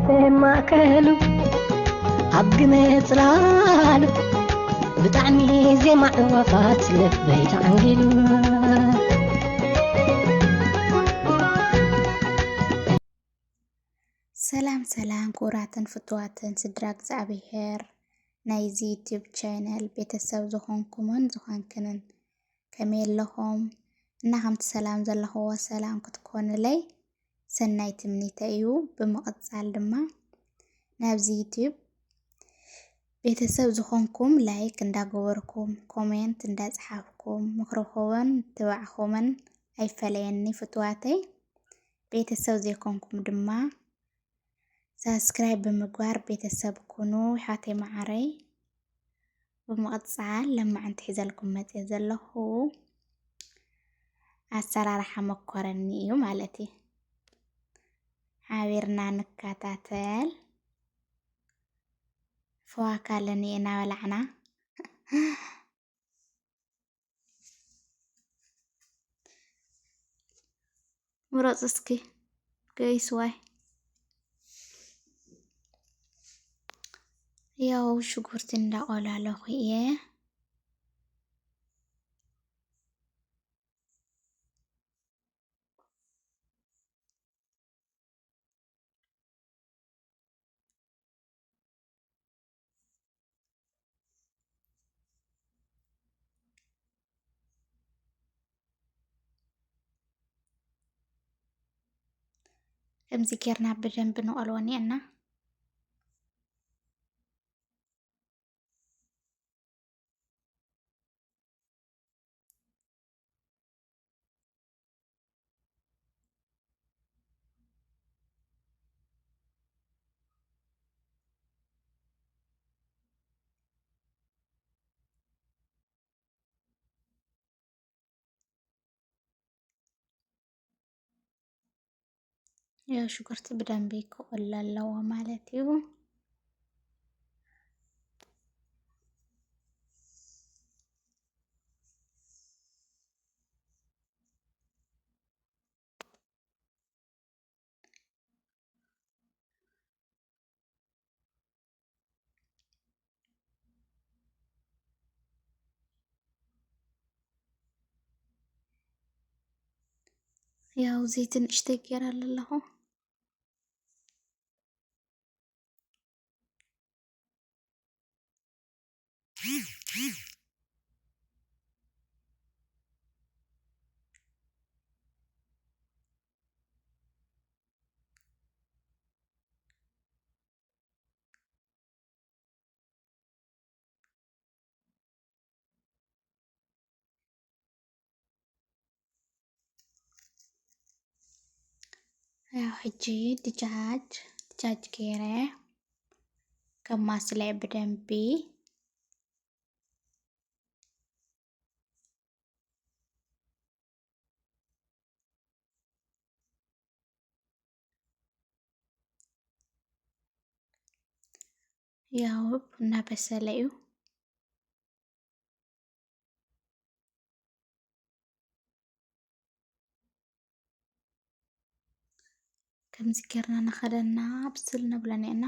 ማእከሉ ኣብ ግመ ጽላሉ ብጣዕሚ ዜማ ዕዋፋት ልበይ ተዓንጊሉ። ሰላም ሰላም ክቡራትን ፍቱዋትን ስድራ እግዚኣብሔር ናይዚ ዩቲዩብ ቻነል ቤተሰብ ዝኾንኩምን ዝኾንክንን ከመይ ኣለኹም? እና ከምቲ ሰላም ዘለኽዎ ሰላም ክትኮኑለይ ሰናይ ትምኒተ እዩ። ብምቕጻል ድማ ናብዚ ዩቲዩብ ቤተሰብ ዝኾንኩም ላይክ እንዳገበርኩም፣ ኮሜንት እንዳጸሓፍኩም፣ ምኽርኹምን ትባዕኹምን ኣይፈለየኒ ፍቱዋተይ። ቤተሰብ ዘይኮንኩም ድማ ሳብስክራይብ ብምግባር ቤተሰብ ኩኑ። ይሓተይ መዓረይ፣ ብምቕጻል ለማዕንቲ ሒዘልኩም መጽየ ዘለኹ ኣሰራርሓ መኮረኒ እዩ ማለት እዩ። ሓቢርና ንከታተል። ፈዋካ ኣለኒ እናበላዕና። ምረጹ እስኪ ገይስ ዋይ። ያው ሽጉርቲ እንዳቆላለኹ እየ። ከምዚ ጌርና ብደንብ ንቐልዎ እኒአና። ያው ሽጉርቲ ብደንቢ ክቑለ ኣለዎ ማለት እዩ። ያው ዘይቲ ንእሽተይ ገይረ ኣለኹ። ያው ሕጂ ድጃጅ ድጃጅ ገይረ ከማስለ ብደንቢ። ያው እናበሰለ እዩ። ከምዚ ጌርና እናኸደና ብስል ነብለን ኢና።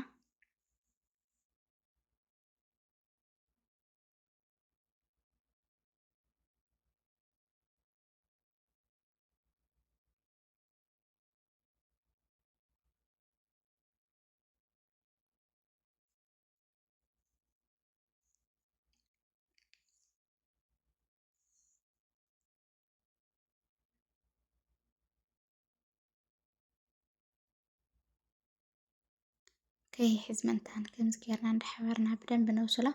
ከይሕዝ ምእንታን ከምዚ ጌርና እንዳሓበርና ብደንብ ነብስሎ።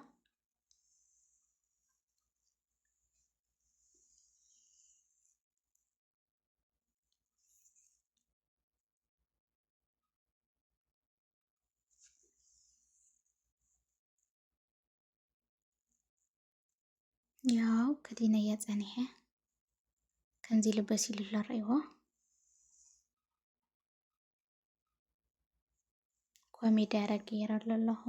ያው ከዲነያ ጸኒሐ ከምዚ ኢሉ በሲሉ ኣሎ፣ ረእይዎ። ኮሚደረ ገይረሉ ኣለኹ።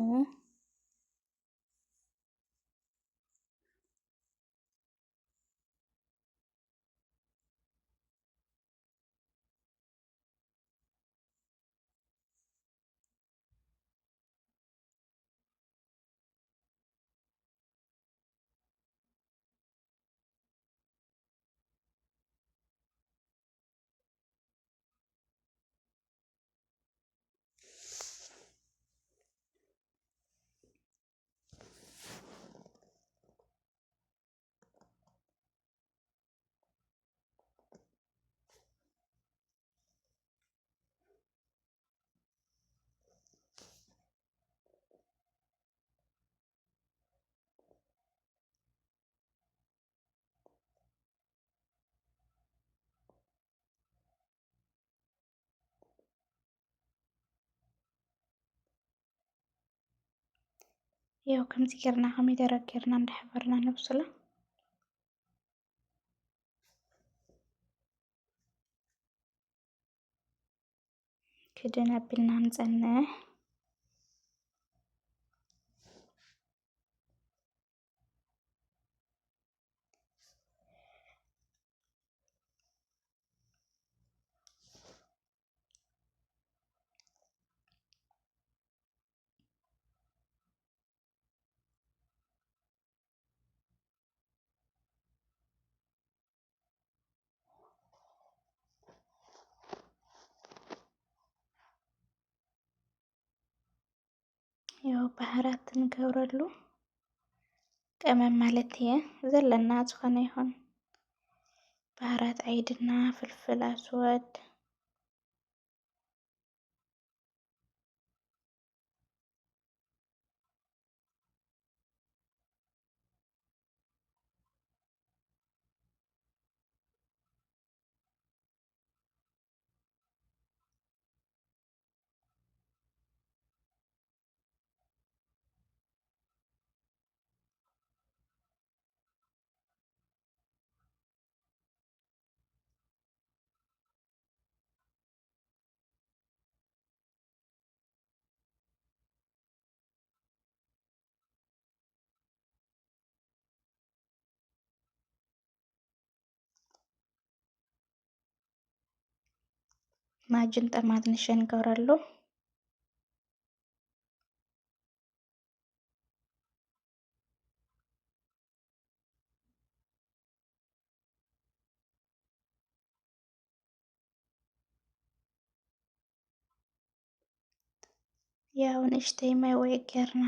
ያው ከምዚ ጌርና ኮሚደረ ጌርና እንዳሕበርና ነብስሎ። ክድን ኣቢልና ንጸንሕ። ያው ባህራት ንገብረሉ ቀመም ማለት እየ ዘለና። ዝኾነ ይኹን ባህራት ዓይድና፣ ፍልፍል ኣስወድ፣ ማጅን ጠማት ንሸን ገብረሉ። ያው ንእሽተይ ማይ ወይ ጌርና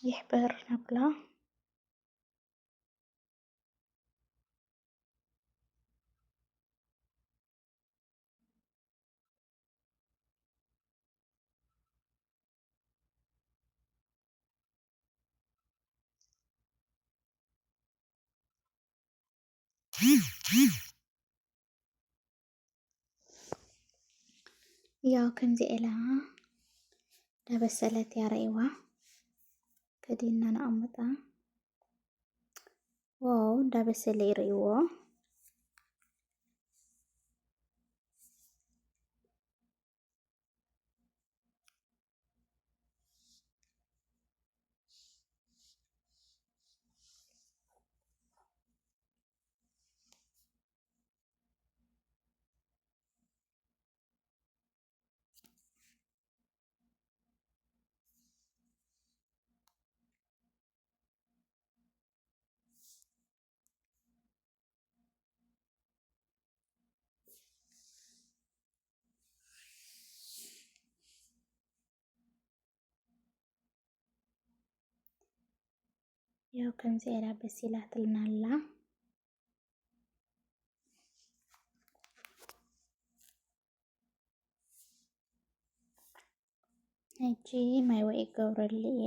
ይሕበር ንብሎ። ያው ከምዚ ኢላ ዳበሰለት እያ፣ ርእይዋ። ከዲና ነቐምጣ። ዋው፣ እንዳበሰለ ይርእይዎ። ያው ከምዚ ኢላ በሲላትልና ኣላ። ሕጂ ማይ ወይ ይገብረሉ እየ።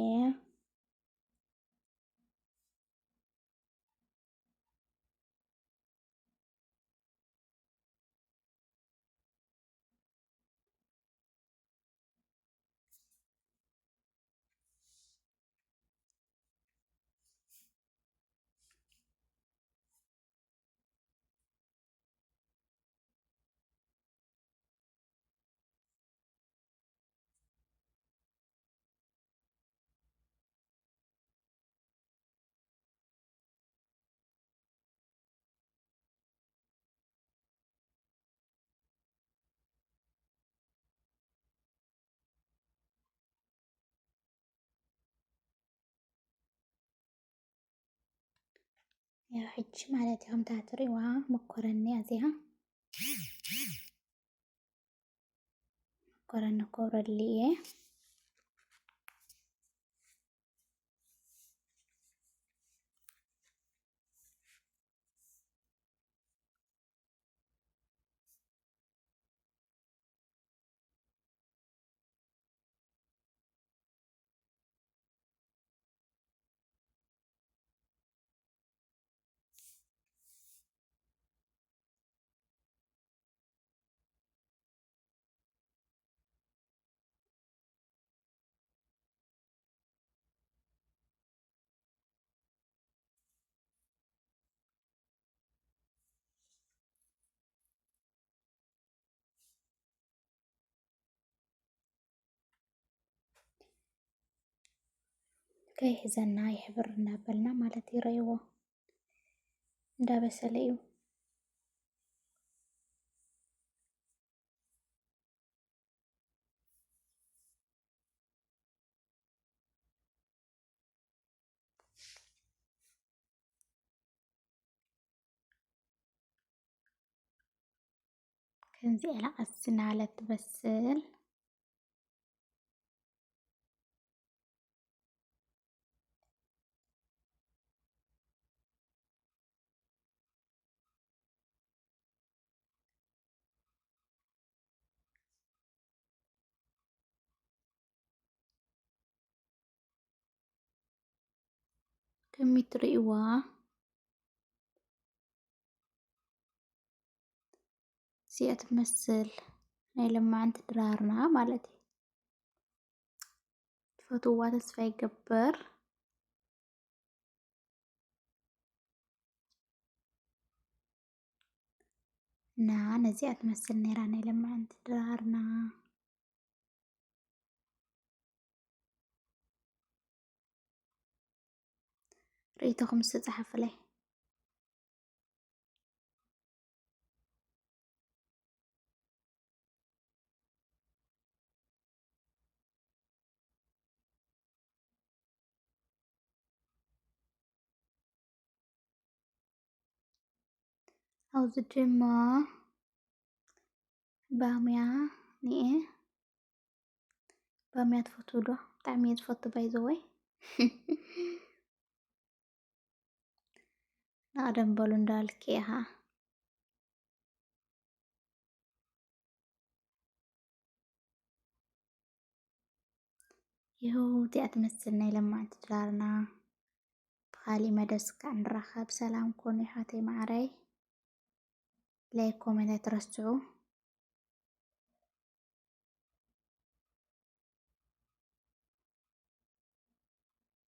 ያው ሕጂ ማለት እዩ ከምታ ትሪእዋ መኮረኒ ኣዚኣ መኮረኒ ኮረሊ እየ። ከይሕዘና ይሕብር እናበልና ማለት እዩ። ረእይዎ እንዳበሰለ እዩ። ከምዚ ኢላ ቀስ እናበለት ትበስል። ከም እትርእይዋ እዚኣ ትመስል ናይ ለማዓንቲ ድራርና ማለት እዩ። ትፈትውዋ ተስፋ ይገብር። እና ነዚኣ ትመስል ነይራ ናይ ለማዓንቲ ድራርና። ርእይቶኹም እስቲ ጸሓፉለይ። ኣብዚ ድማ ባምያ እኒኤ። ባምያ ትፈትዉ ዶ? ብጣዕሚ እየ ዝፈቱ by the way። ንቐደም በሉ እንዳበልኪ ኢኻ። ይኸው እዚኣ ትመስል ናይ ለማዓንቲ ድራርና። ብኻሊእ መደብ እስካዕ ንራኸብ። ሰላም ኩኑ ይሓተይ ማዓረይ። ላይክ ኮሜንት ኣይትረስዑ።